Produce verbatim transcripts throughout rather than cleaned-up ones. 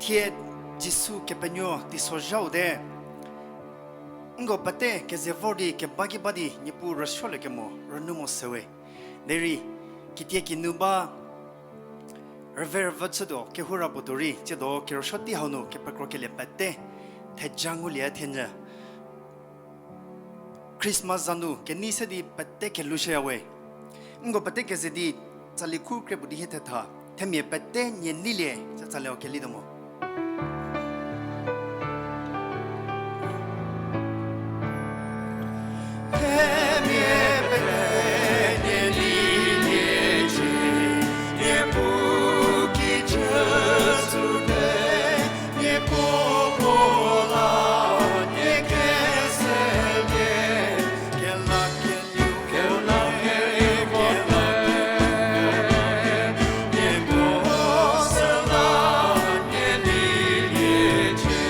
Thie Jisu Kepenuo teisozhau te, nko pete keze vor di keba ki ba di Niepuu rüsuoliekemo rünyü mo sewe. Derei, kitie kinu ba rüve rüvü chütuo, kehoura puo tuo rei, tsiedo kerüsuo tei hau nu kepekrokelie pete theja ngulie thenyü. Christmas za nu kenei se di pete kelhou shüyawe. Nko pete keze di tsali khu kre puo di hie thetha, themia pete nie neilie, tsa tsali-o kelituo mo. Themia pete nie neilie cie, Niepuu kijü tsüte, Niepuu puo la, nie keselie, kela keliu, kela keliu, kela keliu, Niepuu süla, nie neilie cie.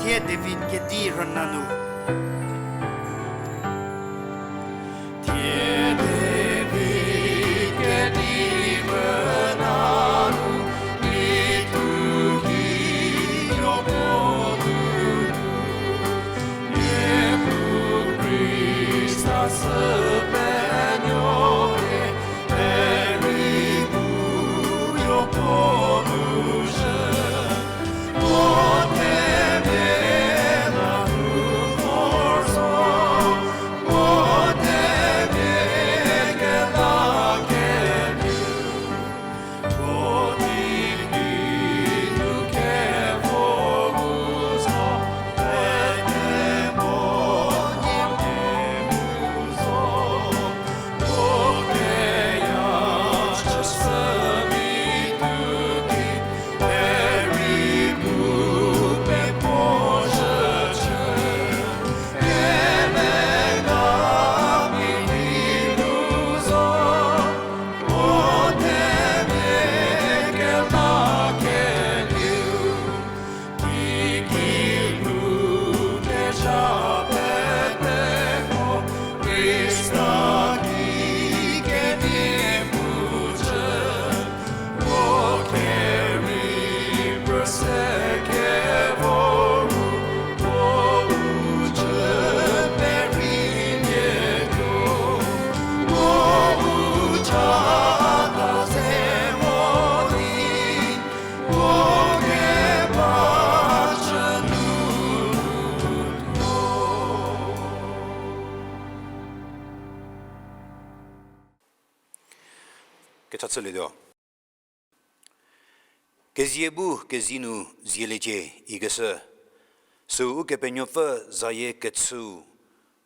Thie David kedi rüna nu. Thie David kedi rüna nu, mi tu ki yo puo nu, Niepuu Khrista sü penuoe, derei pu yo puo nu zhü. Kecha chülietuo. Kezie bu kezei nu zieliecie ikeshü, süu Ukepenuopfü zayie kechüu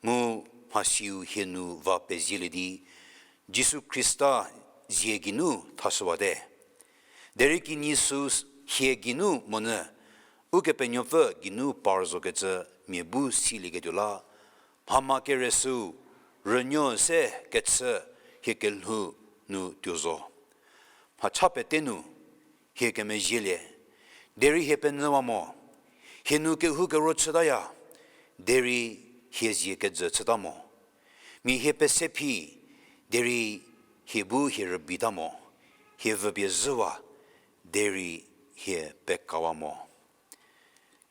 mu mhasiu hienu va pezielie di, Jisu Khrista zie geinu thashüwate. Derei kinyi süu hie geinu monyü, Ukepenuopfü geinu par zokecü mia bu silieketuo la, mhama kere süu rünuo se kechü hie kelhou nu tuo zo. Mhacha pete nu hie kemezhielie, derei hie penyüwa mo, hie nu kehoukero chütaya, derei hie zie kejü chüta mo. Mia hie pese phi, derei hie bu hie rübeita mo, hie vüpie zhüwa, derei hie pekawa mo.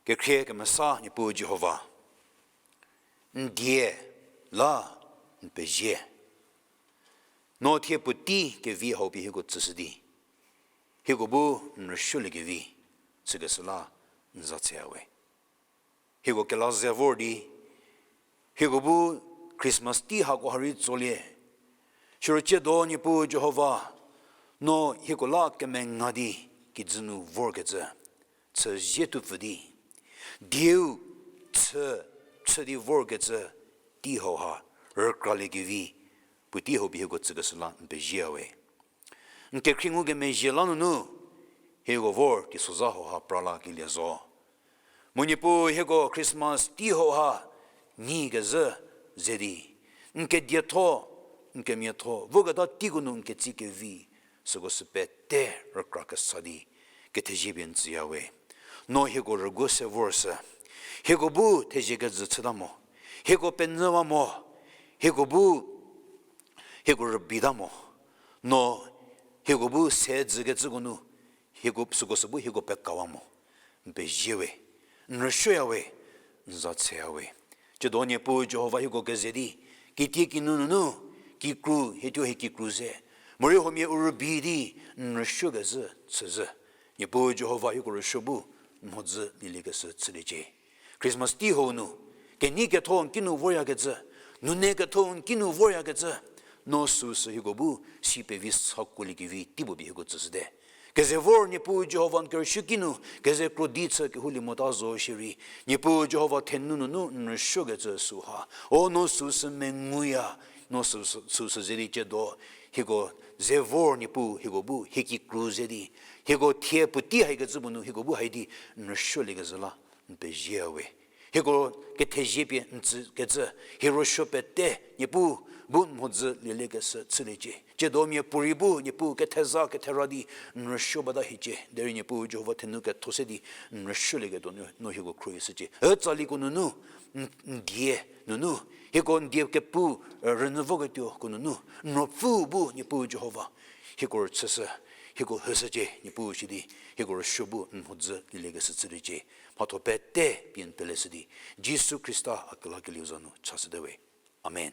Kekhrie kemesa Niepuu Jihova, n die la n pezie. No thie puotei kevi hau pie hieko tsüshü di, hieko bu n rüsuoliekevi chükeshü la n za tseyawe. Hieko kela ze vor di, hieko bu Christmas tei hako ha rei tsolie. Siro tsiedo Niepuu Jihova, no hieko la kemenga di kijü nu vorkecü, chüzie tuopfü di, dieu chü, chü di vorkecü tei hau ha rükraliekevi, puotei hau pie hieko tsükeshü la n pezieyawe. N kekhrie ngukemezhie la nunu, hieko vor teisozha hau ha pra lakelie zo. Mu Niepuu hieko Christmas tei hau ha nyi kezhü ze di, n kedietho, n kemiatho voketa teiko nu n ketsie kevi, süko sü pete rükra kesa di, kethezie pie n tsüyawe. No hieko rüguo se vorshü. Hieko bu thezie kejü chüta mo. Hieko penyüwa mo. Hieko bu hieko rübeita mo. No hieko bu se dzükecüko nu, hieko süko sü bu hieko pekawa mo. N peziewe, n rüsuoyawe, n za tseyawe. Tsiedo Niepuu Jihova hieko keze di, kitie kinu nunu, kikru, hietuo hie kikru ze, morei huomia u rübei di, n rüsuokezhü chüzhü. Niepuu Jihova hieko rüsuo bu n mhodzü lieliekeshü chüliecie. Christmas tei hau nu, kenei ketho n kinu voryakecü, nune ketho n kinu voryakecü, no süu sü hieko bu si pevi sakuoliekevi teipuo pie hieko tsüshüte. Keze vor Niepuu Jihova n kerüsuo kinu, keze krodi chü kehoulie mota zo shierei, Niepuu Jihova thenou nunu n rüsuokecü süu ha, o no süu sü menguya, no süu sü, süu sü ze di tsiedo, hieko ze vor Niepuu hieko bu hie kikru ze di, hieko thie puotei haikecü puo nu hieko bu hai di n rüsuoliekezhü la n pezieyawe. Hieko kethezie pie n tsükecü, hie rüsuo pete Niepuu bu n mhodzü lieliekeshü chüliecie. Tsiedo miapuorei bu Niepuu ketheza kethera di n rüsuo bata hiecie. Derei Niepuu Jihova thenou ketho se di n rüsuolieketuo nu no hieko khruohishücie. Ütsalieko nunu, n, n die nunu, hieko n die kepu, rünyü voketuoko nunu, n ruopfü bu Niepuu Jihova hieko rüchüshü, hieko hüshücie Niepuu shidi, hieko rüsuo bu n mhodzü lieliekeshü chüliecie. Mhatho pete pie n peleshü di, Jisu Khrista a kelakelieu za nu chashüte we. Amen.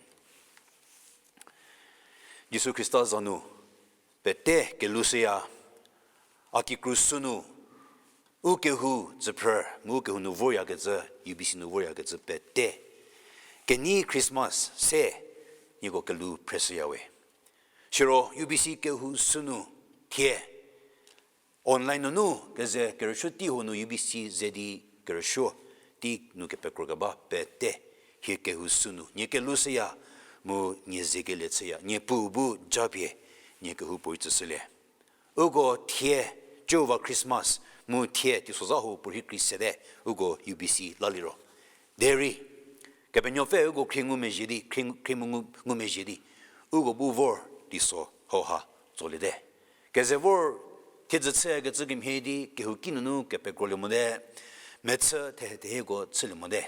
Jisu Khrista za nu pete kelushüya, a kikru sünu, u kehou tsüphrü, mu u kehou nu voryakecü, U B C nu voryakecü pete kenei Christmas se nieko kelhou phreshüyawe. Siro U B C kehou sünu thie online nunu keze kerüsuo tei hau nu U B C ze di kerüsuo tei nu kepekrokeba pete hie kehou sünu nie kelushüya, mu nie zekelie chüya, Niepuu bu japie nie kehoupuorei tsüshülie. Uko thie, cüva Christmas, mu thie teisozha hau puorei krei sete, uko U B C la liro. Derei, Kepenuopfü uko khrie ngumezhie di, khrie, khrie mu ngu, ngumezhie di, uko bu vor teiso hauha tsoliete. Keze vor thiedzü chüyakecü kemhie di kehouki nunu kepekrolie mote, mechü thehe thehieko chülie mote.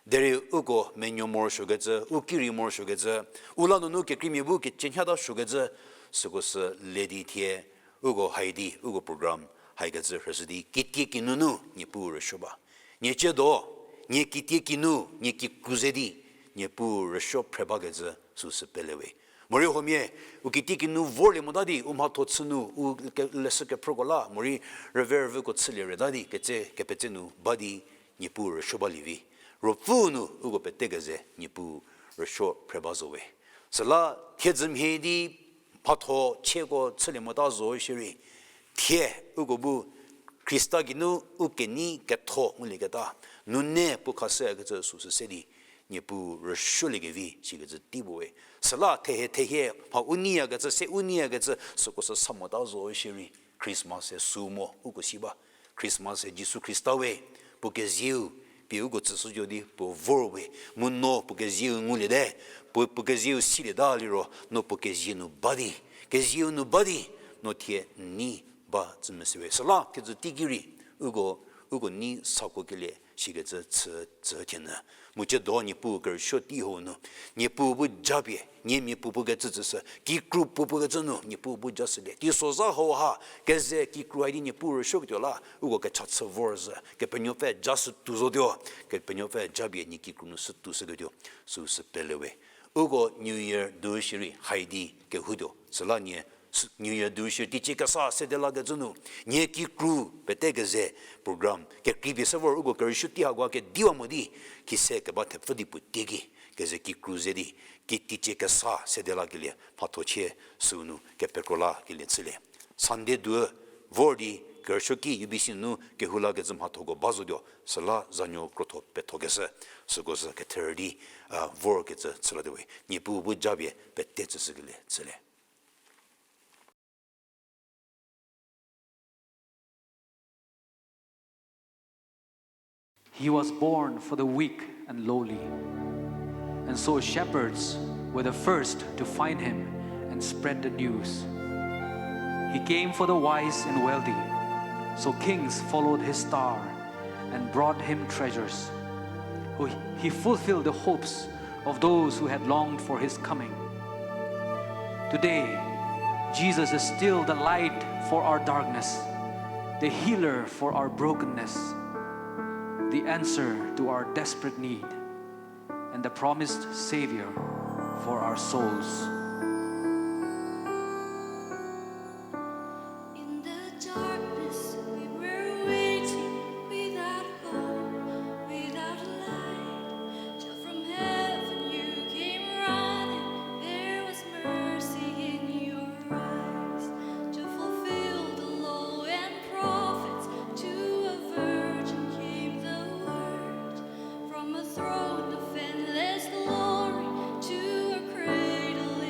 Derei uko menuo morosuokecü, u ki rei morosuokecü, u la nunu kekreimia bu kecünyata suokecü, süko sü le di thie, uko hai di, uko program haikecü rhüshü di, kitiekinu nu Niepuu rüsuo ba. Nie ciedo, nie kitiekinu, nie kikru ze di, Niepuu rüsuo phre bakecü süsü pele we. Morei huomia, u kitiekinu vorlie mota di, u mhatho chü nu, u ke, leshü kephrüko la, morei rüve rüvüko chülie reta di, ketse, kepetse nu ba di, Niepuu rüsuo balie vi. Ruopfü nu uko pete keze Niepuu rüsuo phre ba zo we. Süla thiedzü mhie di mhatho chieko chülie mota zo shierei, thie uko bu Khrista geinu u kenei ketho ngulieketa, nune puo khashüyakecü süsü se di, Niepuu rüsuoliekevi shikecü tei puo we. Süla thehe thehie mha u neiyakecü, se u neiyakecü, süko sü sa mota zo shierei, Christmas-e sü mo uko si ba. Christmas-e Jisu Khrista we, puo kezieu pie uko tsüshütuo di puo vor we, mu no puo kezieu nguliete, puo, puo kezieu silieta liro, no puo kezie nu ba di, kezieu nu ba di, no thie n nei ba tsü mese we. Süla thiedzü teiki rei, uko, uko nei sakuokelie, Sikecü chü, chü thie nyü. Mu ciedo Niepuu kerüsuo tei hau nu, Niepuu bu japie, nie mia puopuo kecü tsüshü, kikru puopuo kecü nu, Niepuu bu jashülie. Teisozha hauha, keze kikru hai di Niepuu rüsuoketuo la, uko kecha chü vorzhü, Kepenuopfü jashütuo zotuo, Kepenuopfü japie nie kikru nu shütuo shüketuo, süu sü pele we. Uko New Year du shierei hai di kehoutuo, süla nie, s-, New Year du shierei teicie kesa sede lakecü nu, nie kikru pete keze program, kekreipie se vor uko kerüsuo tei hakoa kediwa mo di, kise keba thepfü di puo teiki, keze kikru ze di, ki teicie kesa sede lakelie, mhatho chie süu nu kepekro lakelie chülie. Sunday du vor di kerüsuoki U B C nu kehou lakecü mhathoko ba zotuo, süla zanuo krotho pethokeshü, süko sü ketherü di, a, vorkecü chü latuo we. Niepuu bu japie pete tsüshükelie chülie. He was born for the weak and lowly, and so shepherds were the first to find him and spread the news. He came for the wise and wealthy, so kings followed his star and brought him treasures. He fulfilled the hopes of those who had longed for his coming. Today, Jesus is still the light for our darkness, the healer for our brokenness, the answer to our desperate need, and the promised Savior for our souls. In the darkness, we were waiting without hope, without light, till from heaven you came running. There was mercy in your eyes. To fulfill the law and prophets, to a virgin came the word. From a throne of endless glory to a cradle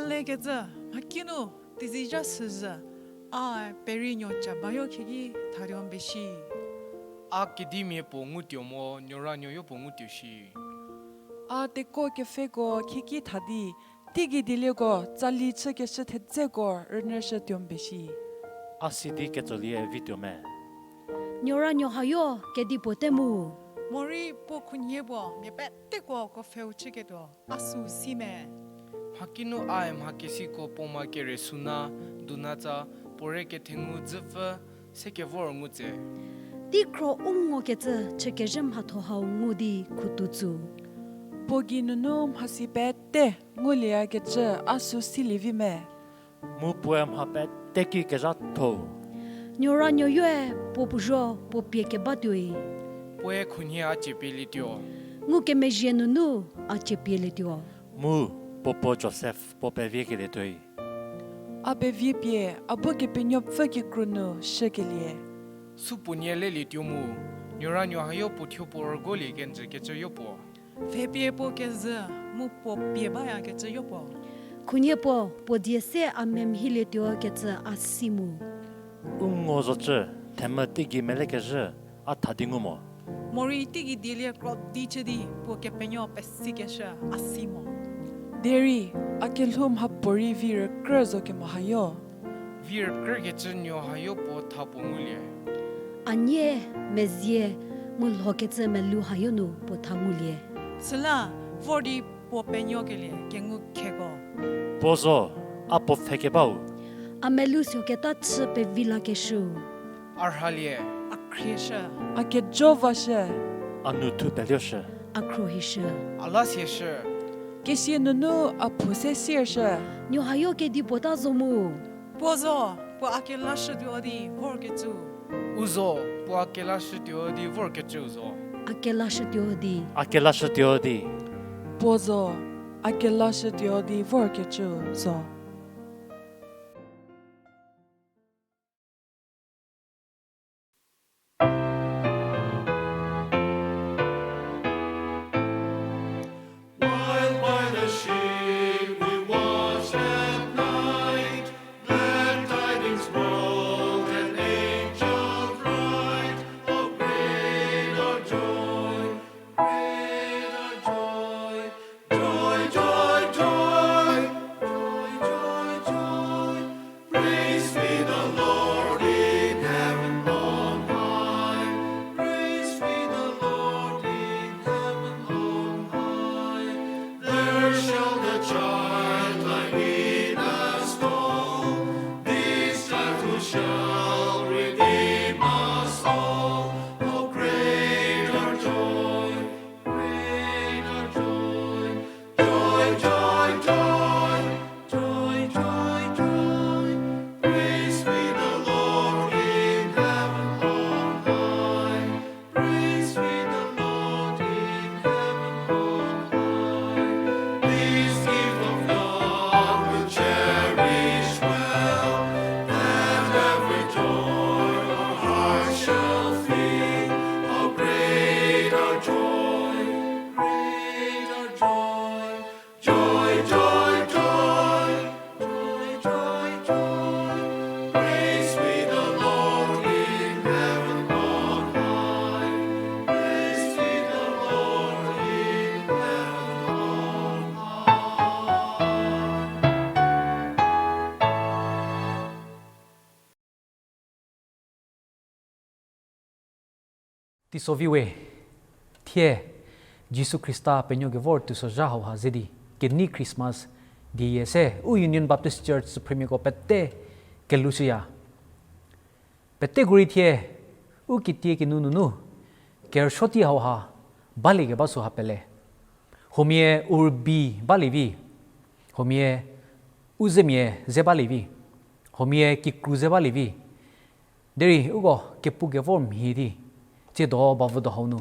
Lekecü, mhakinu, tizija süzhü, a peri nuo cha bayo khieki thatuo mbe shi. A kedimia puo ngutuo mo, nuoranuoyo puo ngutuo shi. A teko kepfheko khieki tha di, teigei dielieko tsali chükeshü thedzeko rünyüshütuo mbe shi. A si di ketsolie vituo me. Nuoranuo hayo kedipuo te mu. Morei puo khunhie puo mia peteko ko pfheu chüketuo a sü si me. Mhakinu a mha kesiko puo ma kere suna, duna tsa, puo re kethengu dzüpfü, se kevor ngu tse. Teikhro u ngokecü chükezhü mhatho hau ngu di khutu tsu. Puo gei nunu mhasi pete ngulieyakecü a sü silie vi me. Mu puoe mha pete ki kezhatho. Nuoranuoyoe puo puo zho puo pie kebatuoi. Puoe khunhie a cie pielietuo. Ngukemezhie nunu a cie pielietuo. Mu puo puo Josef puo peviekelietuoi. A pevie pie a bu Kepenuopfü kikru nu shükelie. Supuonie lelietuo mu, nuoranuo hayo puo thuo puo rügolie kenjü kecü yopuo. Pfhepie puo kezhü mu puo pie bayakecü yopuo. Khunhie puo puo die se a memhilietuo kecü a si mu. U ngo zocü, themvü teigei melekezhü, a tha di ngu mo. Morei teigei dielie kro di chü di puo kepenuo pesikeshü a si mo. Derei, a kelhou mhapuorei vi rükrü zo kemo hayo. Vi rükrükecü nuo hayo puo tha puo ngulie. A nie, mezie, mu lhokecü melou hayo nu puo tha ngulie. Süla, vor di puo penuokelie kengu kheko. Puo zo, a puo pfhe kebau. A melou suoketa chü pevi lakeshüu. A rhalie. A khrieshü. A kejo vashü. A nu thu peluoshü. A khruohishü. A la sieshü. Kesia nunu a phou se siershü. Nuo hayo kedipuo ta zo mu. Puo zo, puo a kelashütuo di vorkecü. U zo, puo a kelashütuo di vorkecüu zo. A kelashütuo di. A kelashütuo di. Puo zo, a kelashütuo di vorkecüu zo. While by the ship we watched at night, glad tidings brought an angel bright, of great our joy, great our joy. Joy, joy, joy, joy, joy, joy. Praise be the Lord in heaven on high. Praise be the Lord in heaven on high. There shall the child like in a stall. This child who shall redeem us all. Oh, great our joy. Great our joy. Joy, joy, joy. Joy, joy, joy. Praise be the Lord in heaven on high. Praise be the Lord in heaven on high. This gift of God we'll cherish well, that every joy our hearts shall feel. How great our joy, great our joy. Joy, joy, joy. Joy, joy, joy. Praise be the Lord in heaven on high. Praise be the Lord in heaven on high. Teiso vi we, thie Jisu Khrista penuo kevor teisozha hauha ze di kenei Christmas dieyie se u Union Baptist Church süphrümiako pete kelushüya. Peteko rei thie u kitie kinu nunu kerüsuo tei hauha baliekeba süha pele. Huomia u rübei balie vi, huomia u zemia ze balie vi, huomia kikru ze balie vi. Derei uko kepu kevor mhie di, tsiedo bavüdo hau nu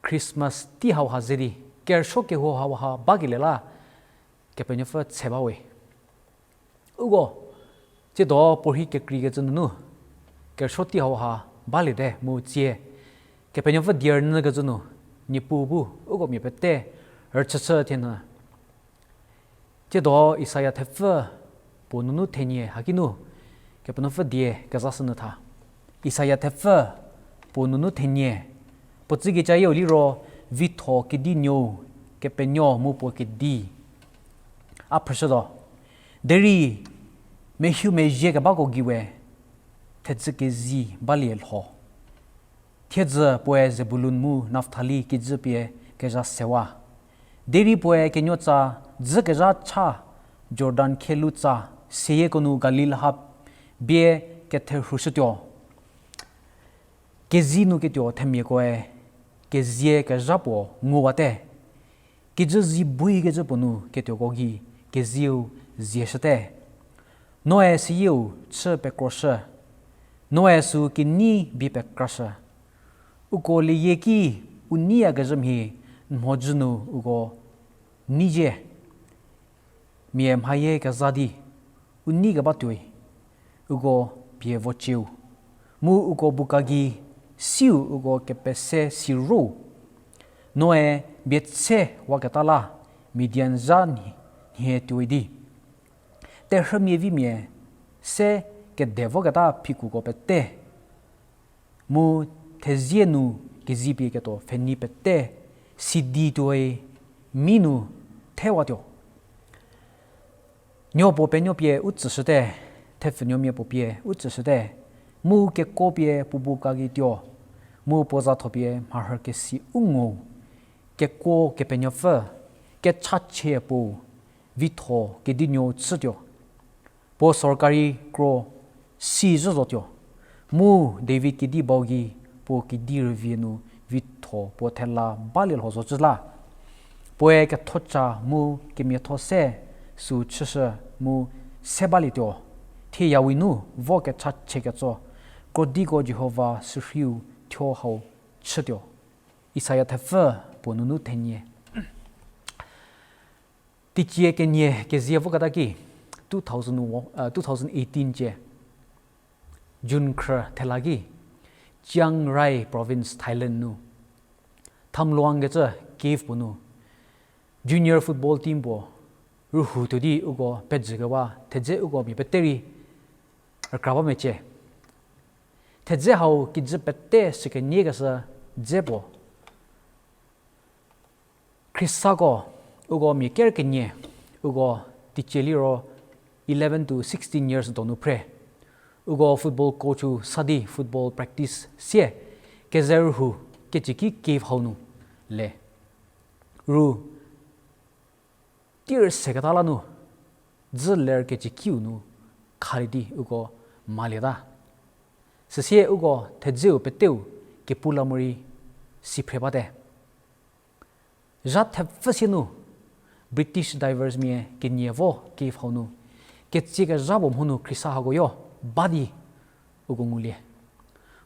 Christmas tei hauha ze di kerüsuo kehou hauha bakelie la Kepenuopfü tse bawe. Uko tsiedo puorhi kekreikecü nunu kerüsuo tei hauha baliete mu tsie Kepenuopfü die rünyükecü nu Niepuu bu uko mia pete rüchüchü thie nyü. Tsiedo Isaia thepfü puo nunu thenie haki nu, Kepenuopfü die kezashünyü tha. Isaia thepfü puo nunu thenie, puo tsükecayieu liro, Vitho Kedinuou, Kepenuo mu puo Kedi. A phrüshütuo. Derei, mehu mezhie kebako gei we, thedzü kezi balie lho. Thiedzü puoe Zebulun mu Naftali kijü pie kezha sewa. Derei puoe kenuotsa dzükezha cha Jordan khielu tsa seyieko nu Galil ha bie ketherhushütuo. Kezi nu ketuo themiakoe kezie kezha puo nguwate. Kijü zi buikecü puo nu ketuoko gei kezieu zieshüte. Noe siyieu chü pekroshü. Noe sü kinyi bie pekrashü. Uko lieyieki u nyiyakezhü mhie n mhodzü nu uko nyizie. Mia mhayie kezha di, u nyi kebatuoi, uko pie vocieu. Mu uko buka gei siu uko kepese si ro. Noe bie tse waketa la, Midian zha nhie tuoi di. Terhümia vimia se kede voketa phikuko pete. Mu thezie nu kezipie ketuo pfhenei pete sidi tuoi mi nu thewatuo. Nuo puo penuo pie u tsüshüte, thepfhenuomia puo pie u tsüshüte, mu kekuo pie puo buka gei tuo, mu puo zatho pie mharhükesi u ngu, kekuo Kepenuopfü, kechachie puo, Vitho Kedinuou chütuo. Puo sorkari kro si zhü zotuo. Mu David kedi bau gei puo kedi rüvie nu vitho puo thela balie lho zocü la. Puoe kethoca mu kemiatho se süu chüshü mu se balietuo. Thie yawi nu vo kechachie ketso, krodiko Jihova sürhiu thuo hau chütuo. Isaia thepfü puo nunu thenie. Teicie kenie kezie voketa ki, two thousand, uh, two thousand eighteen cie, June khrü thela ki, Chiang Rai Province, Thailand nu, Tham Luang kecü cave puo nu, junior football team puo rühou tuo di uko pejükewa thedze uko mia pete rei rükra ba mecie. Thedze hau kijü pete sükenyie keshü dze puo. Khrisako, uko mia ker kenie, uko teicie liro eleven to sixteen years donu phre. Uko football coach-u sa di football practice sie, keze rühou kecüki cave hau nu le. Ru tir seketa la nu, dzü ler kecükiu nu khalie di uko malieta. Süsie uko thedzeu peteu kepu la morei si phre bate. Zha thepfü sie nu, British divers mia kenie vo cave hau nu, ketsie kezha puo mho nu Khrista hako yo ba di uko ngulie.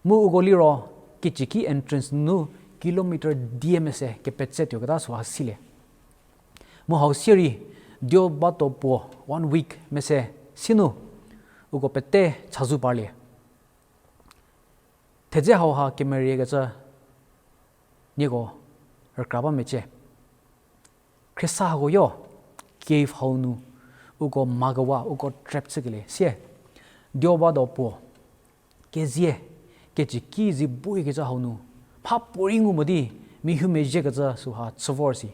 Mu uko liro kecüki entrance nunu kilometer die mese kepetse tuoketa süha silie. Mu hau sie rei, dio bato puo one week mese sie nu uko pete chazou parlie. Thedze hauha kemeriekecü nieko rükra ba mecie. Khrista hako yo, cave hau nu, uko makewa, uko trap chükelie sie, dio bado puo, kezie, kecüki zi buikecü hau nu, mha puorei ngu mo di, mihumezhiekecü süha chü vor si.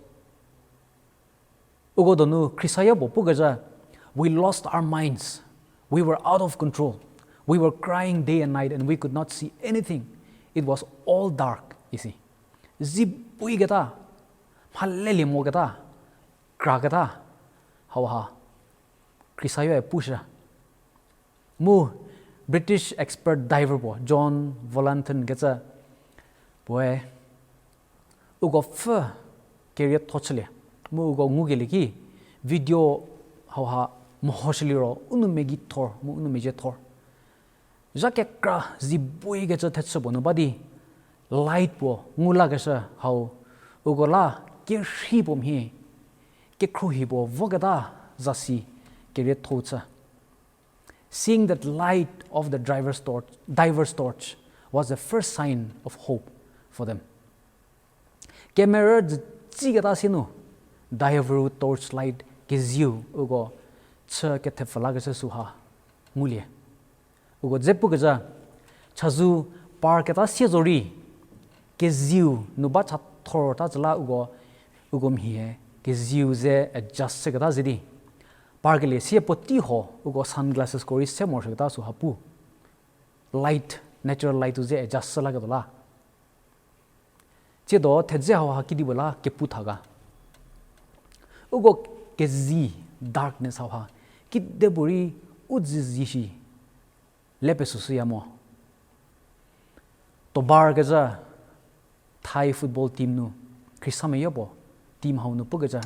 Uko donu Khrista yo puo pukecü, we lost our minds, we were out of control, we were crying day and night and we could not see anything, it was all dark, isi. Zi buiketa, mhalelie moketa, kraketa, hauha, Khrista yoe pushü. Mu British expert diver puo John Volanthen kecü puoe uko pfü kerietho chülie. Mu uko ngukelie ki video hauha mehoshüliro u nou megei thor mu u nou mezhie thor. Zha kekra zi buikecü thechü puo nu ba di light puo ngu lakeshü hau uko la kerhei puo mhie kekhruohi puo voketa zasi kerietho chü. Seeing that light of the driver's torch, diver's torch was the first sign of hope for them. Kemerü dzütsiketa sie nu, diver-u torch light keziu uko chü kethepfü lakecü süha ngulie. Uko dze pukezha, chazou par keta sie zorei, keziu nu ba cha thor ta zü la uko, uko mhie, keziu ze adjust shüketa ze di. Parkelie sie puotei ho, uko sunglasses ko rei se morosuoketa süha pu. Light, natural light u ze adjust shü laketuo la. Tsiedo thedze hauha kedipuo la kepu tha ga. Uko kezi, darkness hauha, kidepuorei u zü zi shi, le pesüshüya mo. Tobar kezha, Thai football team nu, Khrista meyo puo, team hau nu pukezha,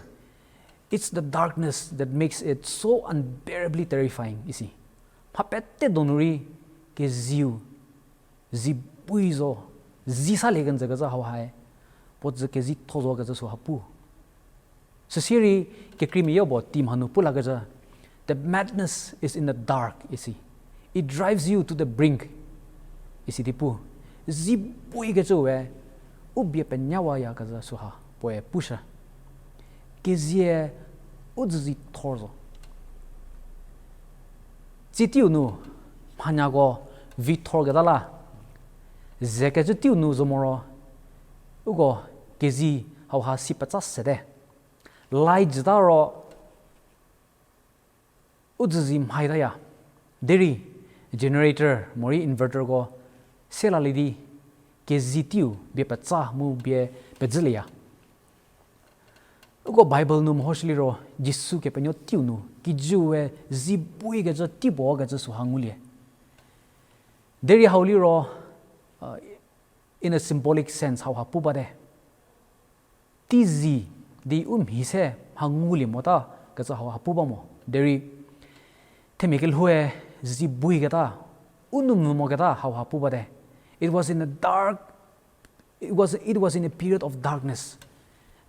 It's the darkness that makes it so unbearably terrifying, isi. Mha pete donu rei, keziu, zi bui zo, zi salie kenjü kezha hauhae, puo zü kezi tho zo kecü süha pu. Süsirei kekreimia puo team hanu pu lakecü, The madness is in the dark, isi. It drives you to the brink, isi di pu. Zi bui kecü we, u bie penyawaya kecü süha puoe pushü. Kezie u zü zi thor zo. Tsie teiu nu, mhanyako vi thor keta la, ze kecü teiu nu zo moro, uko kezi hauha si petsa sete. Light jüta ro, u zü zi mhaitaya. Derei generator morei inverterko se lalie di kezi teiu bie petsa mu bie pezhülieya. Uko Bible nu mehoshü liro Jisu Kepenuo teiu nu kijüu we zi bui kecü tei puo kecü süha ngulie. Derei hau liro, in a symbolic sense hauha pu bate. Tei zi di u mhi se mha ngulie mota kecü hauha pu ba mo. Derei themia kelhoue zi bui keta, u nou mvü moketa hauha pu bate. It was in a dark, it was, it was in a period of darkness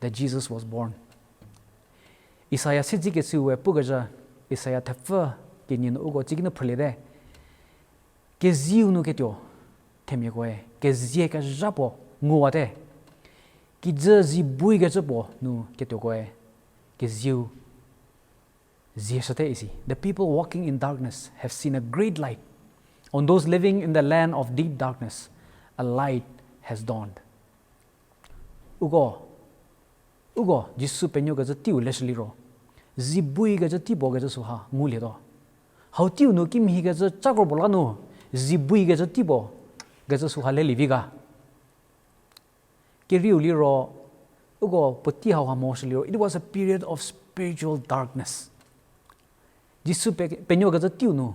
that Jesus was born. Isaia siedzekesiu we pukezha, Isaia thepfü kenie nu uko tsiki nu phrüliete. Keziu nu ketuo, themiakoe kezie kezha puo nguwate. Kijü zi bui kecü puo nu ketuokoe keziu zie shüte isi. The people walking in darkness have seen a great light. On those living in the land of deep darkness, a light has dawned. Uko, uko Jisu penuokecü teiu leshü liro, zi bui kecü tei puo kecü süha ngulietuo. Hau teiu nu kimhie kecü cakro puo la nu, zi bui kecü tei puo kecü süha lelievi ga. Kerieu liro, uko puotei hauha mehoshü liro, it was a period of spiritual darkness. Jisu pe-, penuokecü teiu nu,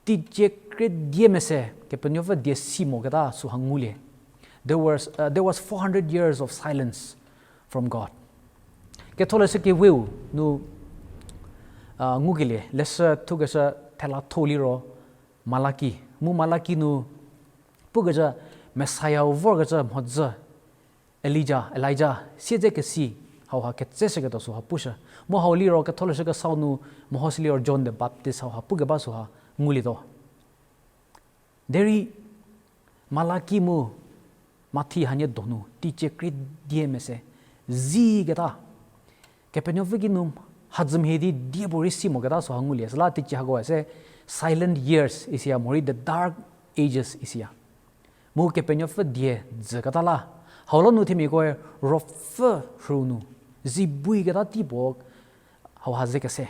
teicie krie die mese, Kepenuopfü die si moketa süha ngulie. There was, uh, there was four hundred years of silence from God. Ketholeshü Keweu nu, uh, ngukelie, leshü thukeshü thela tho liro, Malaki. Mu Malaki nu, pukezha Messiah-u vorkecü mhodzü, Elija, Elija, siedzekesi, hauha ketseshüketuo süha pushü. Mu hau liro Ketholeshü Kesau nu mehoshü liro John the Baptist hauha pukeba süha ngulietuo. Derei Malaki mu Mathi hanie donu teicie krie die mese, zi keta. Kepenuopfü kinu hadzümhie di die puorei si moketa süha ngulie. Süla teicie hakoe se silent years isiya morei the dark ages isiya. Mu Kepenuopfü die dzüketa la. Hau la nu themiakoe ruopfü rhu nu, zi bui keta tei puo hauha ze kese.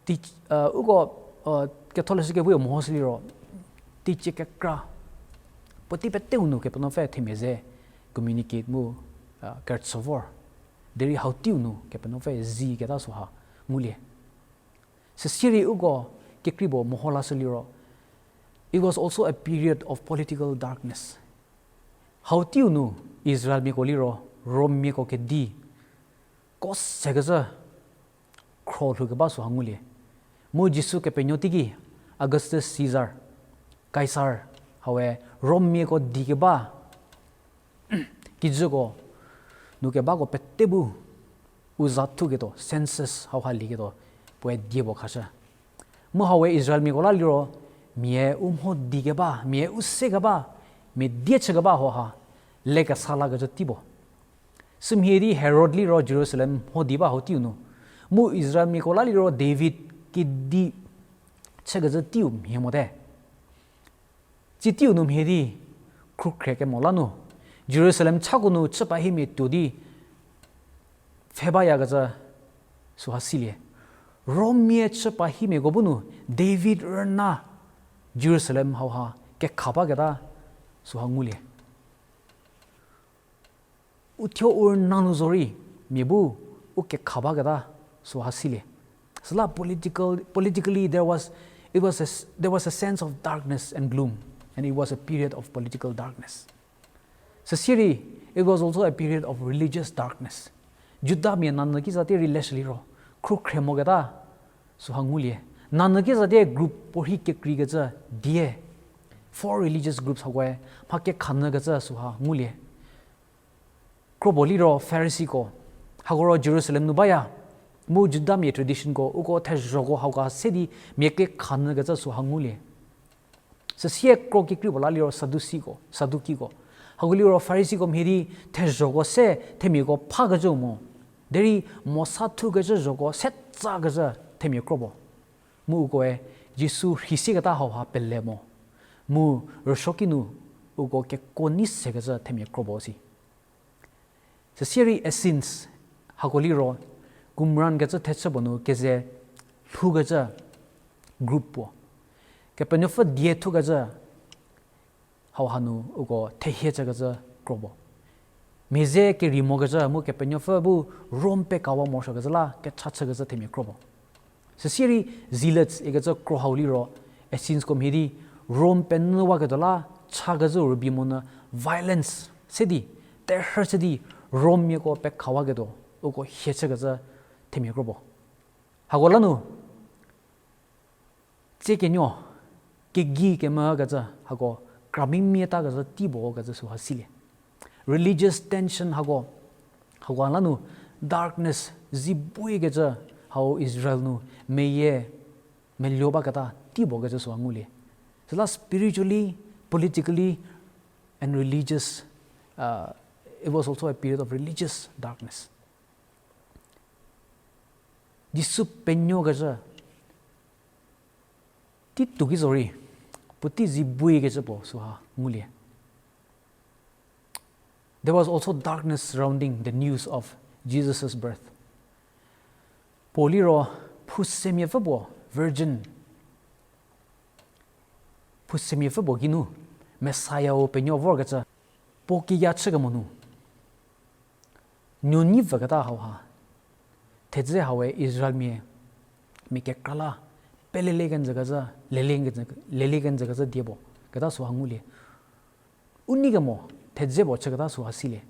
Tei, uh, uko, uh, Ketholeshü Keweu mehoshü liro, teicie kekra, puotei peteu nu Kepenuopfü themia ze communicate mu, uh, kerüchü vor. Derei hau teiu nu Kepenuopfü zi keta süha ngulie. Süsirei uko kekrei puo meho lashü liro, it was also a period of political darkness. Hau teiu nu Israelmiako liro, Rommiako kedi, ko sekecü khro lhoukeba süha ngulie. Mu Jisu Kepenuo teiki Augustus Caesar, Kaisar, haue Rommiako di keba, kijüko, nu kebako pete bu, u za thuketuo, census hauha lieketuo, puoe die puo khashü. Mu haue Israelmiako la liro, mia u mho di keba, mia u se keba, mia die chü keba hauha, lekesa lakecü tei puo. Sümhie di Herod liro Jerusalem mho di ba hau teiu nu, mu Israelmiako la liro David kedi chükecü teiu mhie mote. Tsie teiu nu mhie di, khrukhre kemo la nu, Jerusalem chako nu chü pahimia tuo di pfhe bayakecü süha silie. Rommia chü pahimiako bu nu, David rüna Jerusalem hauha kekha baketa süha ngulie. Uthuo u rüna nu zorei, mia bu u kekha baketa süha silie. Süla political, politically, there was, it was a, there was a sense of darkness and gloom, and it was a period of political darkness. Süsierei, it was also a period of religious darkness. Judamia nanyü kiza tie rei leshü liro, khrukhre moketa süha ngulie. Nanyü kiza tie group puorhi kekreikecü die, four religious groups hakoe mha kekhanyükecü süha ngulie. Kro puo liro Phariseeko, hako ro Jerusalem nu baya, mu Judamia traditionko, uko thezhoko hauha se di mia kekhanyükecü süha ngulie. Süsie kro kekrei puo la liro Sadukiko, Sadukiko. Hako liro Phariseeko mhie di thezhoko se themiako phakecü mo. Derei Mosa thukecü zhoko setsakecü themia kro puo. Mu ukoe Jisu rheisieketa hauha pele mo. Mu rüsuoki nu uko kekuo nei sekecü themia kro puo si. Süsierei Essenes, hako liro Qumran kecü thechü puo nu keze lhoukecü group puo. Kepenuopfü die thukecü hauha nu uko thehie chükecü kro puo. Mia ze kerei mokecü mu Kepenuopfü bu Rom pekawa morosuokecü la kecha chükecü themia kro puo. Süsierei Zealots ikecü kro hau liro, Essensko mhie di Rom penyüwaketuo la chakecü rübei monyü violence se di, terhü chü di Rommiako pekhawaketuo, uko hie chükecü themia kro puo. Hako la nu, tsie kenuo, kegei kemvükecü hako, kramimia takecü tei puo kecü süha silie. Religious tension hako, hako la nu darkness zi buikecü hau Israel nu meyie meluo baketa tei puo kecü süha ngulie. Süla spiritually, politically, and religious, uh, it was also a period of religious darkness. Jisu penuokecü tei tuo ki zorei, puotei zi buikecü puo süha ngulie. There was also darkness surrounding the news of Jesus' birth. Puo liro phusemiapfü puo virgin, phusemiapfü puo geinu Messiah-u penuo vorkecü puo kiya chükemo nu nuo nei vüketa hauha, thedze haue Israelmia mia kekra la pelele kenjükecü, lele kenjü, lele kenjükecü die puo keta süha ngulie. U nei kemo thedze puo chüketa süha silie.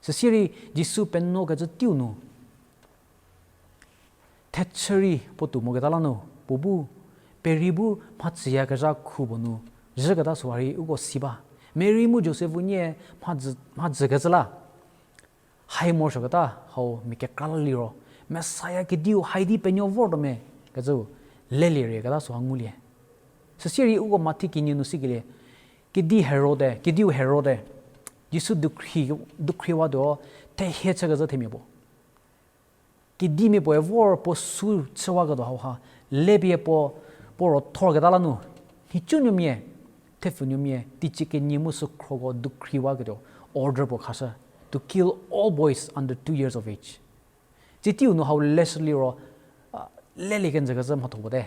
Süsierei Jisu penuokecü teiu nu thechü rei puo tuo moketa la nu, puo bu, perei bu mhachüyakezha khu puo nu zhüketa süha rei uko si ba. Mary mu Josef unie mhadzü, mhadzükecü la hai morosuoketa hau mia kekra la liro, Messiah kediu hai di penuo vortuo me kecü lelie rieketa süha ngulie. Süsierei uko Mathi kenie nu sikelie, kedi Herode, kediu Herode Jisu dukhri, dukhriwatuo thehie chükecü themia puo. Kedimia puoe vor puo sü chüwaketuo hauha, lepie puo, puo ro thorketa la nu, nhicunuomia, thepfunuomia, teicie kenie mu sükhroko dukhriwaketuo order puo khashü, to kill all boys under two years of age. Tsie teiu nu hau leshü liro, a, lelie kenjükecü mhatho puo te.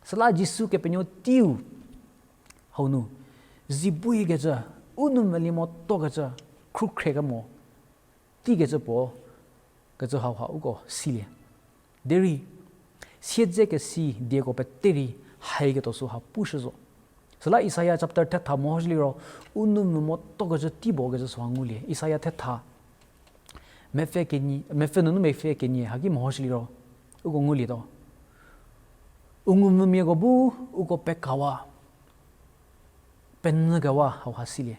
Süla Jisu kepenuo teiu hau nu, zi buikecü, u nou mvülie motokecü, khrukhre kemo teikecü puo, kecü hauha uko silie. Derei, siedzekesi dieko pete rei haiketuo süha pushü zo. Süla Isaiah chapter thetha mehoshü liro, u nou mvü motokecü tei puo kecü süha ngulie. Isaiah thetha, mepfü kenie, mepfü nunu mepfü kenie haki mehoshü liro, uko ngulietuo. U ngumvümiako bu uko pekawa, penyükewa hauha silie.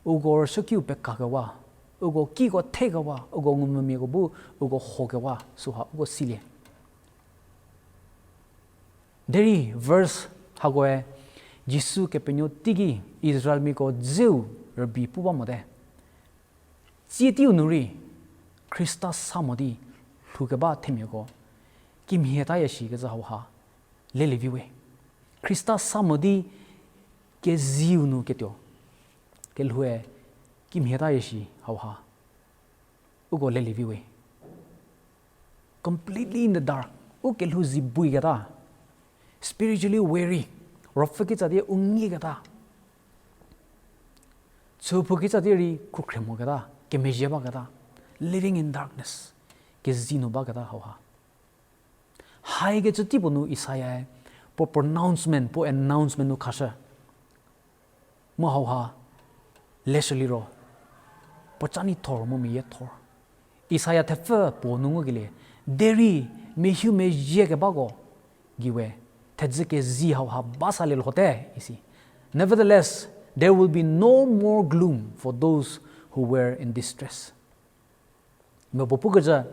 Uko rüsuokiu pekakewa, uko kiko thekewa, uko ngumvümiako bu uko hokewa süha uko silie. Derei verse hakoe Jisu kepenuo teiki Israelmiako dzeu rübei pu ba mote. Tsie teiu nu rei, Khrista sa mo di lhoukeba themiako, kimhie taya shikecü hauha, lelie vi we. Khrista sa mo di kezieu nu ketuo, kelhoue kimhie taya shi hauha, uko lelie vi we. Completely in the dark, u kelhou zi buiketa, spiritually weary, ruopfü kitsa di u ngieketa, chüphou kitsa di rei khrukhrie moketa, kemezhie baketa, living in darkness, kezi nu baketa hauha. Haikecü tei puo nu Isaia-e, puo pronouncement, puo announcement nu khashü. Mu hauha, leshü liro, puo ca nei thor mu meyie thor. Isaia thepfü puo nu ngukelie, derei mehu mezhie kebako gei we, thedzü kezi hauha ba salie lhote, isi. Nevertheless, there will be no more gloom for those who were in distress. Mia puo pukecü,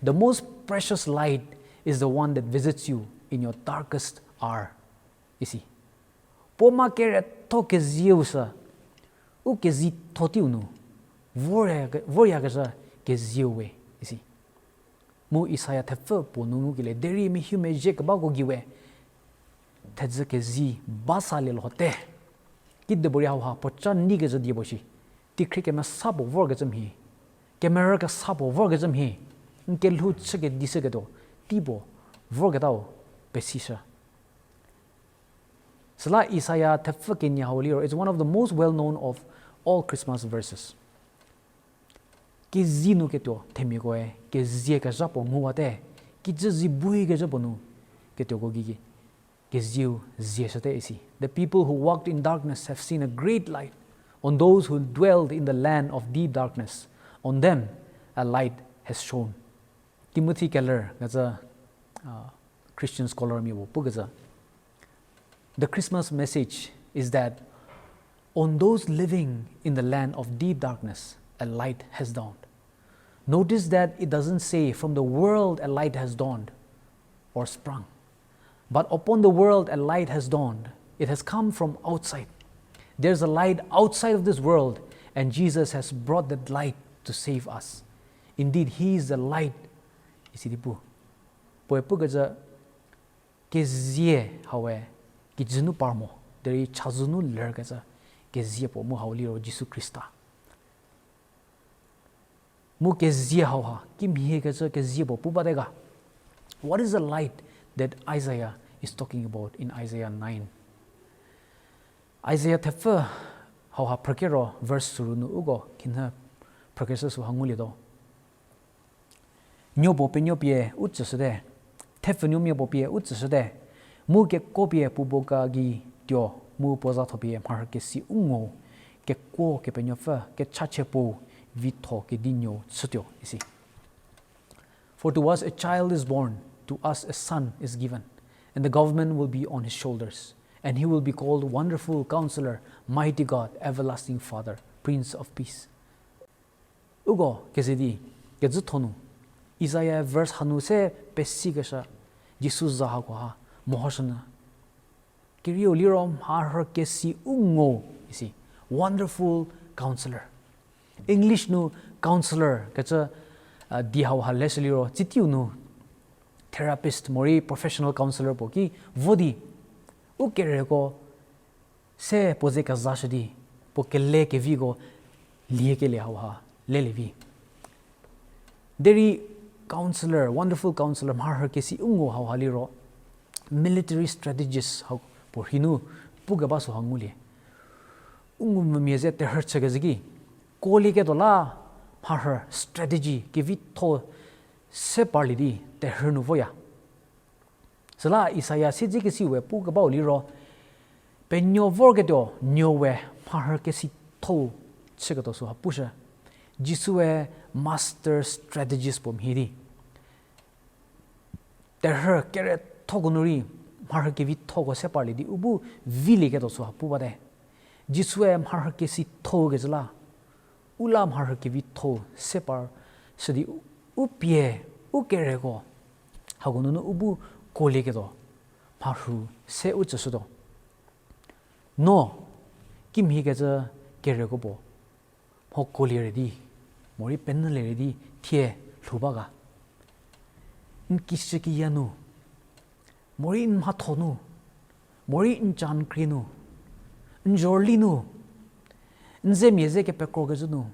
the most precious light is the one that visits you in your darkest hour, isi. Puo ma keretho kezieu sü, u kezitho teiu nu, voryakecü kezieu we, isi. Mu Isaia thepfü puo nu ngukelie, derei mehu mezhie kebako gei we, thedzü kezi ba salie lhote. Kidipuorei hauha puo ca neikecü die puo shi. Teikhrie kemesa puo vorkecü mhie, kemerü kesa puo vorkecü mhie, n kelhou chü kedishüketuo tei puo vorketau pesishü. Süla Isaia thepfü kenie hau liro, it's one of the most well known of all Christmas verses. Kezi nu ketuo themiakoe kezie kezha puo nguwate, kijü zi buikezha puo nu ketuoko gei kezieu zieshüte isi. The people who walked in darkness have seen a great light. On those who dwelled in the land of deep darkness, on them a light has shone. Timothy Keller kecü, uh, Christian scholar mia puo pukecü, the Christmas message is that on those living in the land of deep darkness, a light has dawned. Notice that it doesn't say, from the world a light has dawned or sprung. But upon the world a light has dawned. It has come from outside. There's a light outside of this world, and Jesus has brought that light to save us. Indeed, he is the light. Isi di pu. Puoe pukecü, kezie haue, kijü nu par mo, derei chazou nu lerkecü, kezie puo mu hau liro Jisu Khrista. Mu kezie hauha, kimhiekecü kezie puo pu bate ga. What is the light that Isaiah is talking about in Isaiah nine? Isaiah thepfü hauha phrükero verse süru nu uko khinhie phrükeshü süha ngulietuo. Nuo puo penuo pie u tsüshüte, thepfhenuomia puo pie u tsüshüte, mu kekuo pie puo bo ka gei tuo mu puo zatho pie mharhükesi u ngo, kekuo Kepenuopfü kechachie puo vitho kedi nuo chütuo isi. For to us a child is born, to us a son is given, and the government will be on his shoulders, and he will be called Wonderful Counselor, Mighty God, Everlasting Father, Prince of Peace. Uko keze di, kecüthonu, Isaiah verse hanu se pesikeshü, Jisu za hakoha, mehoshünyü. Kerieu liro mharhükesi u ngo isi, Wonderful Counselor. English nu counselor kecü, a, di hauha leshü liro, tsiteiu nu therapist morei professional counselor puo ki vo di, u kereko se puo ze kezashü di, puo kele keviko liekelie hauha lelie vi. Derei counselor, wonderful counselor, mharhükesi u ngo hauha liro, military strategist hau puo rhei nu pukeba süha ngulie. U ngumvümia ze terhü chükezhü ki, kuolieketuo la mharhü strategy kevitho se parlie di terhü nu voya. Süla Isaiah siedzekesi we pukebau liro, penuo vorketuo nuo we mharhükesithou chüketuo süha pushü. Jisue master strategist puo mhie di terhü kerethoko nu rei mharhü kevithoko se parlie di u bu vilieketuo süha pu bate. Jisue mharhükesithou kecü la, u la mharhü kevithou se par shü di u pie, u kereko, hako nunu u bu kuolieketuo mharhü se u tsüshütuo. No, kimhiekecü kereko puo mho kuolie re di, Morei penyülie rei di thie lhou ba ga. N kishükiya nu, morei n mhatho nu, morei n ca n krie nu, n zhorüli nu, n zemia ze kepekrokecü nu,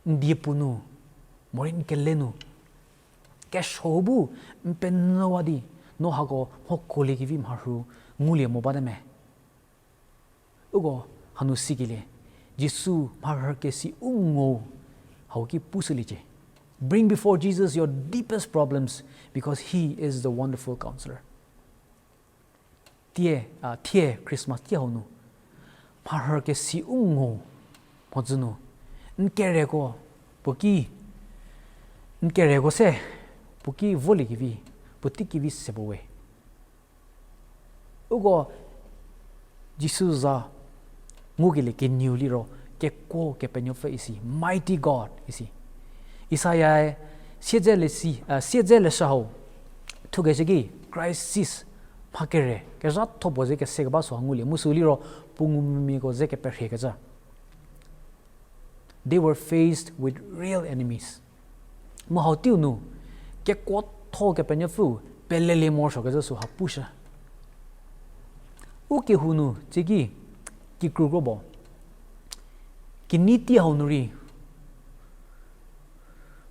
n diepu nu, morei n kele nu, kesuo bu n penyüwa di, no hako mhokuoliekevi mharhü ngulie mo bate me. Uko hanu sikelie, Jisu mharhü kesi u ngo hau ki pushüliecie. Bring before Jesus your deepest problems because he is the wonderful counselor. Tie, a, thie Christmas tie hau nu, mharhü kesi u ngo mhodzü nu, n kereko, puo ki, n kereko se, puo ki voliekevi, puotei kevi se puo we. Uko Jisu za ngukelie kenieu liro, kekuo Kepenuopfü isi, mighty God isi. Isaia-e siedze lesi, a, siedze leshü hau thukeshü ki crisis, mha kere kezhatho puo ze kese keba süha ngulie, mu sü liro puo ngumvümiako ze keperhiekecü. They were faced with real enemies. Mu hau teiu nu, kekuotho Kepenuopfü pelelie morosuokecü süha pushü. U kehou nu, tsiki, kikru kro puo, kinei tei hau nu rei,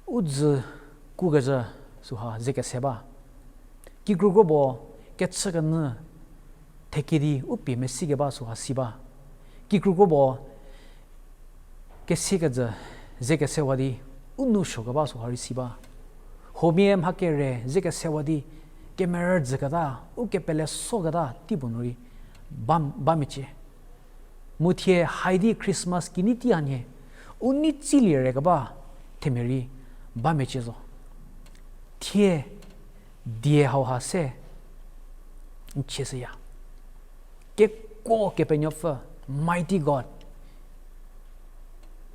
u dzü kukecü süha ze kese ba. Kikru kro puo, kechükenyü thekedi u pie mesi keba süha si ba. Kikru kro puo, kesiekejü ze kesewa di, u nou suo keba süha rei si ba. Huomia mha kere ze kesewa di, kemerü dzüketa, u kepele soketa tei puo nu rei ba, ba mecie. Mu thie haidi Christmas kinei tei hanie, u nei tsilie re keba themia rei ba mecie zo. Thie die hauha se n chieshüya. Kekuo Kepenuopfü, mighty God.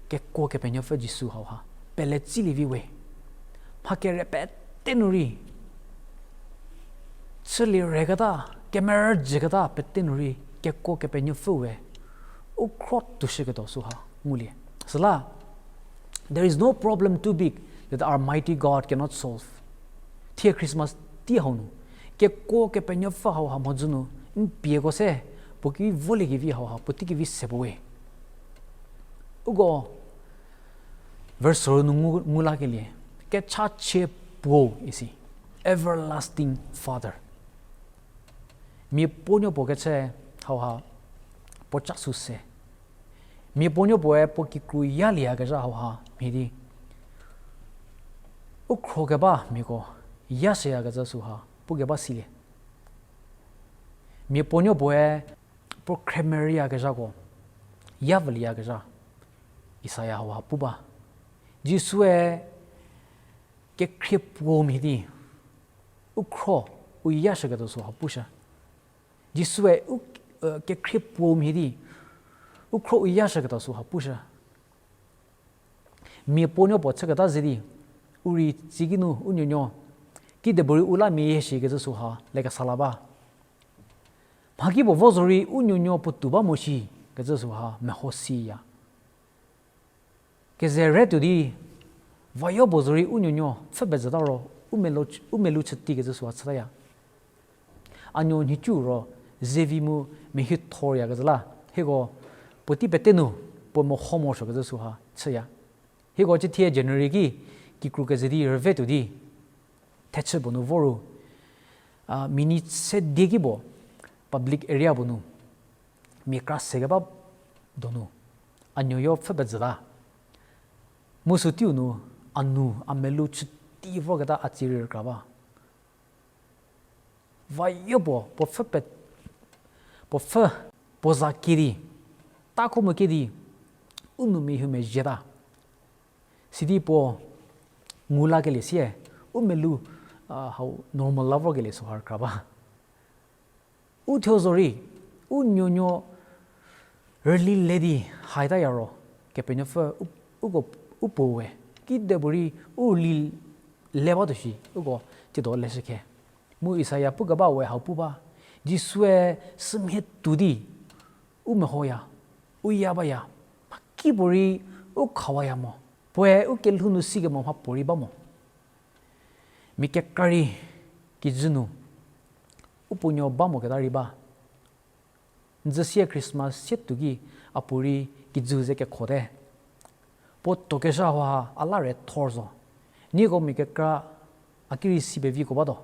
Kekuo Kepenuopfü Jisu hauha pele tsilie vi we. Mha kere pete nu rei, chülie reketa, kemerü dzüketa pete nu rei, kekuo Kepenuopfü we u khro tuoshüketuo süha ngulie. Süla, there is no problem too big that our mighty God cannot solve. Thie Christmas tei hau nu, kekuo Kepenuopfü hauha mhodzü nu, n pieko se, puo ki voliekevi hauha puotei kevi se puo we. Uko verse soru nu ngu, ngu lakelie, kechachie puo isi, everlasting Father. Mia puonuo puo kechü hauha puo cha sü se. Mia puonuo puoe puo kikru yalieyakezha hauha mhie di, u khro keba miako yashüyakecü süha pukeba silie. Mia puonuo puoe puo khremerüyakezhako yavülieyakezha Isaia hauha pu ba. Jisue kekhrie puo mhie di, u khro u yashüketuo süha pushü. Jisue u, kekhrie puo mhie di, u khro u yashüketuo süha pushü. Mia puonuo puo chüketa ze di, u rei tsiki nu u nuonuo, kidepuorei u la mia yie shikecü süha lekesa la ba. Mhakipuo vo zorei u nuonuo puotou ba mo shi kecü süha meho siya. Keze re tuo di, vayo puo zorei u nuonuo pfhü pezüta ro, u melu, u melu chütikecü süha chütaya. A nuo nhicu ro, zevi mu mehithoryakezhü la, hieko puotei pete nu puo meho morosuokecü süha chüya. Hieko cithie January ki, kikru keze di rüve tuo di, thechü puo nu vo ru, a, minute se die ki puo, public area puo nu, mia kra se keba donu, a nuoyo pfhü pezüta. Mu sü teiu nu, a nu, a melu chüti vorketa a tsirei rükra ba. Vayo puo, puo pfhü pe, puo pfhü, puo za kie di, takho mo kie di, u nu mia hie mezhieta. Sidi puo ngu lakelie sie, u melu, a, hau normal la vorkelie süha rükra ba. U thuo zorei, u nuonuo rüli le di haitaya ro, Kepenuopfü u, uko, u puo we, kidepuorei u rüli le batuo shi, uko tsiedo leshü khe. Mu Isaia pukeba we hau pu ba, Jisue sümhie tuo di, u mehoya, u ya baya, mhakipuorei u khawaya mo. Puoe u kelhou nu sikemo mhapuorei ba mo. Mia kekra rei kijü nu u puonuo ba moketa rei ba. N zü sie Christmas sie tuo ki a puorei kijü ze kekhote. Puo tuokezha hauha a la re thor zo. Nieko mia kekra a ki rei si peviko batuo.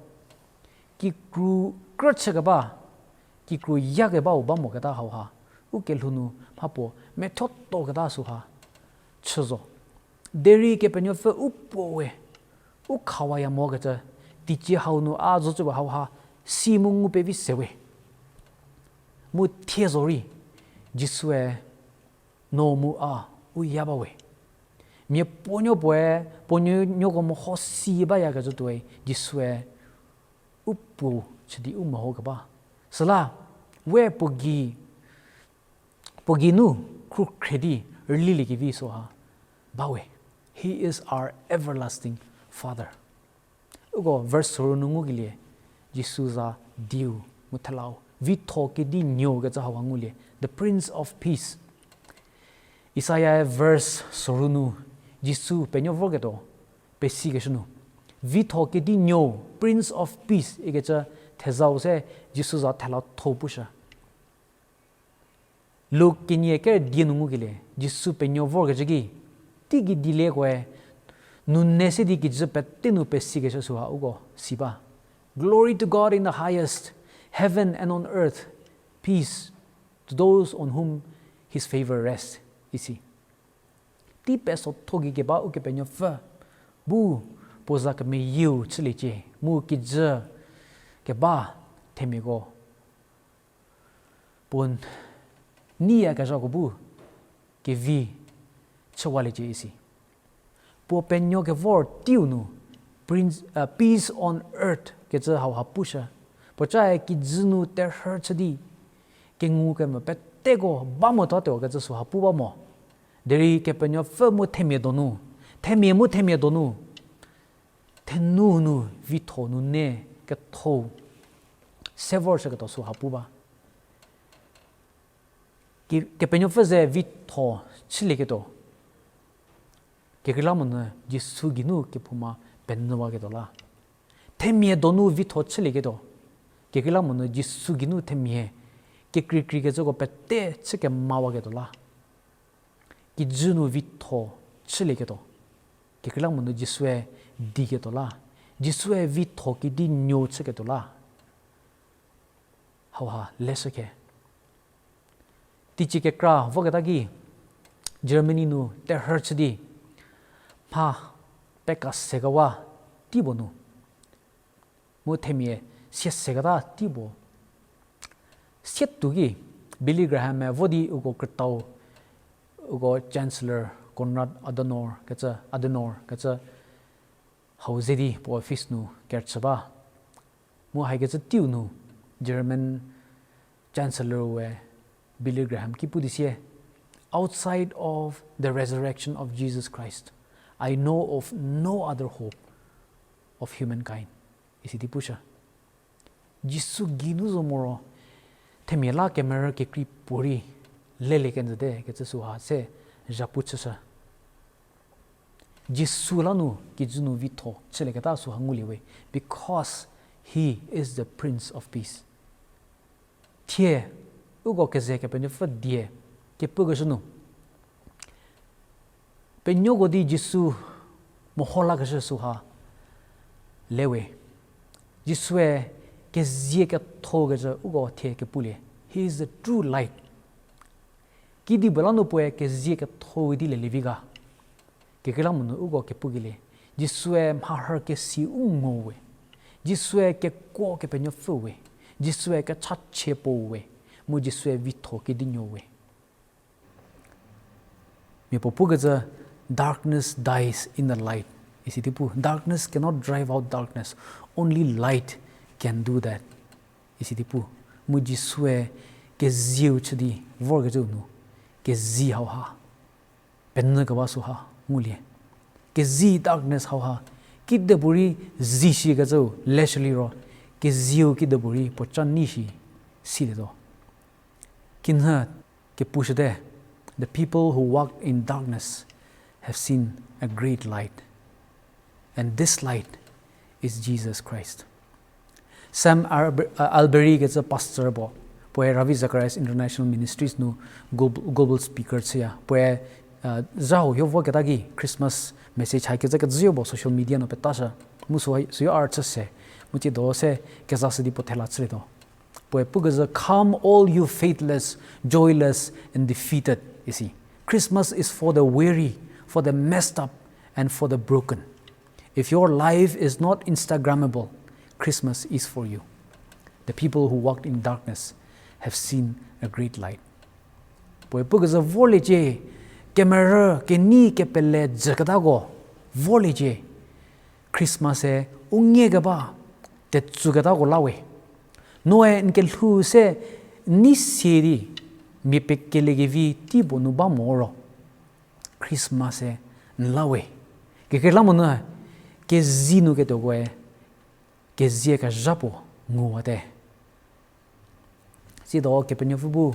Kikru krü chükeba, kikru yakebau ba moketa hauha u kelhou nu mhapuo methuo tuoketa süha chü zo. Derei Kepenuopfü u puo we, u khawaya mokecü, teicie hau nu a zocüwe hauha si mu ngu pevi se we. Mu thie zorei, Jisue no mu a u ya ba we. Mia puonuo puoe, puonuo nuoko meho si bayakecü tuoi Jisue u puo chü di u mehokeba. Süla, we puo gei, puo gei nu khrukhre di rülilie kevi süha ba we. He is our everlasting Father. Uko verse sorou nu ngukelie, Jisu za diu mu thelau, vitho kedinuo kecü hauha ngulie, the Prince of Peace. Isaiah verse sorou nu, Jisu penuo vorketuo, pesikeshü nu, vitho kedinuo, Prince of Peace ikecü thezau se Jisu za thela tho pushü. Luk kenie ker die nu ngukelie, Jisu penuo vorkecü ki, teigei dieliekoe, nune se di kijü pete nu pesikeshü süha uko si ba. Glory to God in the highest, heaven and on earth, peace to those on whom his favor rests, isi. Tei pesotho gei keba Ukepenuopfü bu puo za kemeyieu chüliecie, mu kijü keba themiako puo neiyakezhako bu kevi chüwaliecie isi. Puo penuo kevor teiu nu, Prince, uh, peace on earth kecü hauha pushü. Puocae kijü nu terhü chü di, kengu kemo peteko ba motuo kecü süha pu ba mo. Derei Kepenuopfü mu themia donu, themia mu themia donu, thenu nu vitho nune ketho se vorshüketuo süha pu ba. Ke-, Kepenuopfü ze vitho chülieketuo. Kekreilamonyü Jisu geinu kephouma penyüwaketuo la. Themia donu vitho chülieketuo. Kekreilamonyü Jisu geinu themia kekreikreikecüko pete chü kemawaketuo la. Kijü nu vitho chülieketuo. Kekreilamonyü Jisue diketuo la. Jisue vitho kedinuo chüketuo la. Hauha leshükhe. Teicie kekra voketa ki, Germany nu terhü chü di, mha peka sekewa teipuo nu, mu themia sie seketa teipuo. Sietuo ki, Billy Graham-e vo di uko krütau, uko Chancellor Konrad Adenauer kecü, Adenauer kecü, hau ze di puo office nu kerüchü ba. Mu haikecü teiu nu German Chancellor we Billy Graham ki pu di sie, Outside of the resurrection of Jesus Christ, I know of no other hope of humankind, isi di pushü. Jisu geinu zo moro, themia la kemerü kekrei puorei lelie kenjüte kecü süha se zhapu chüshü. Jisu la nu kijü nu vitho chülieketa süha ngulie we, because he is the Prince of Peace. Thie, uko keze Kepenuopfü die kepukeshü nu, penuoko di Jisu meho lakeshü süha le we. Jisue kezie kethokecü uko thie kepulie. He is the true light. Kedipuo la nu puoe kezie ketho di lelievi ga? Kekreilamonyü uko kepukelie, Jisue mharhü kesi u ngo we. Jisue kekuo Kepenuopfü we. Jisue kechachie puo we. Mu Jisue vitho kedinuo we. Mia puo pukecü, darkness dies in the light, isi di pu. Darkness cannot drive out darkness. Only light can do that, isi di pu. Mu Jisue kezieu chü di vorkecüu nu, kezi hauha penyü keba süha ngulie. Kezi, darkness hauha kidepuorei zi shikecüu leshü liro, kezieu kidepuorei puoca nei shi silietuo. Kinhü kepushüte, the people who walk in darkness have have seen a great light, and this light is Jesus Christ. Sam Alber-, uh, Alberry kecü pastor puo, puoe Ravi Zacharias International Ministries nu global, global speaker chüya. Puoe, uh, zha huo vo keta ki Christmas message hai kecü kecüyo puo social media nu petashü. Mu sü, süyo ar chü se. Mu tsiedo se kezashü di puo thela chülietuo. Puoe pukezhü, "Come, all you faithless, joyless, and defeated," isi. Christmas is for the weary, for the messed up, and for the broken. If your life is not Instagrammable, Christmas is for you. The people who walked in darkness have seen a great light. Puoe pukezhü, vorliecie, kemerü, kenei, kepele jüketako, vorliecie. Christmas-e u ngiekeba, tetsüketako la we. Noe n kelhou se nei sie di, mia pekeliekevi tei puo nu ba mo ro, Christmas-e n la we. Kekreilamonyü, kezie nu ketuokoe, kezie kezha puo nguwate. Tsiedo Kepenuopfü bu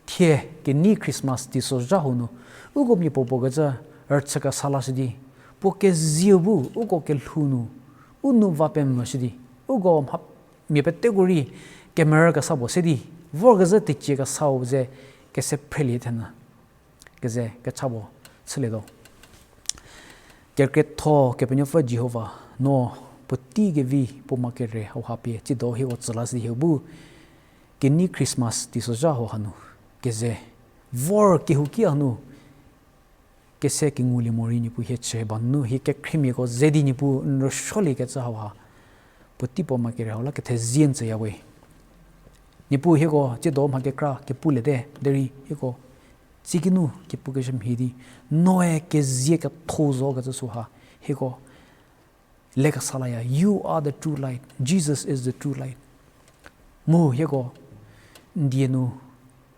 thie kenei Christmas teisozha hau nu uko mia puo puo kecü rüchü kesa lashü di, puo kezieu bu uko kelhou nu u nou va pemvüshü di, uko mha, mia peteko rei kemerü kesa puo se di, vorkezhü teicie kesau ze kese phrelie thenyü keze kecha puo chülietuo. Kerükrietho Kepenuopfü Jihova, no puotei kevi puo ma kere hauha pie tsiedo hieko tsü lashü di hie bu kenei Christmas teisozha hau hanu keze vor kehouki hanu kese kengulie morei Niepuu hie chü ba nunu hie kekhriemiako ze di Niepuu n rüsuoliekecü hauha puotei puo ma kere hau la kethezie n tsüya we. Niepuu hieko tsiedo mha kekra kepulete derei hieko tsikinu kepukeshü mhie di, noe kezie ketho zo kecü süha hieko lekesa laya. You are the true light. Jesus is the true light. Mu hieko n die nu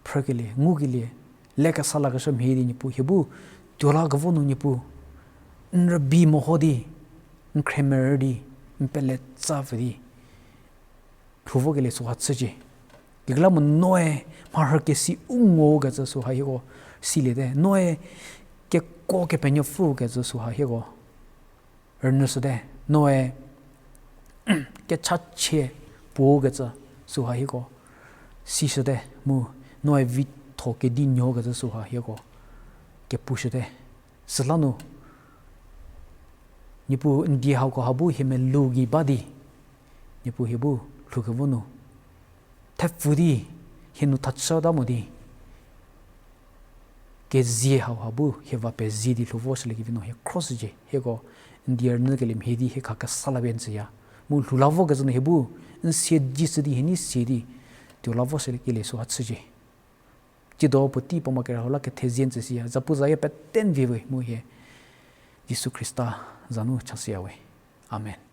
phrükelie, ngukelie, lekesa lakeshü mhie di Niepuu hie bu tuo la kevo nu Niepuu n rübei meho di, n khremerü di, n peletsa pfü di lhou vokelie süha chücie. Kekreilamonyü noe mharhü kesi u ngo kecü süha hieko siliete. Noe kekuo Kepenuopfü kecü süha hieko rünyüshüte. Noe kechachie puo kecü süha hieko sishüte. Mu noe vitho kedinuo kecü süha hieko kepushüte. Süla nu Niepuu n die hauko ha bu hie melou gei ba di, Niepuu hie bu lhoukevo nu thepfü di hie nu thachüta mo di, kezie hauha bu hie va pezie di lhou voshüliekevi nu hie khroshücie. Hieko n die rünyükelie mhie di hie kha kesa la pie n tsüya. Mu lhou la vokecü nu hie bu n siedzi shü di hie nei sie di tuo la voshüliekelie süha chücie. Tsiedo puotei puo ma kere hau la kethezie n tsüshüya. Zapuzayie pete n vie we mu hie Jisu Khrista za nu chashüya we. Amen.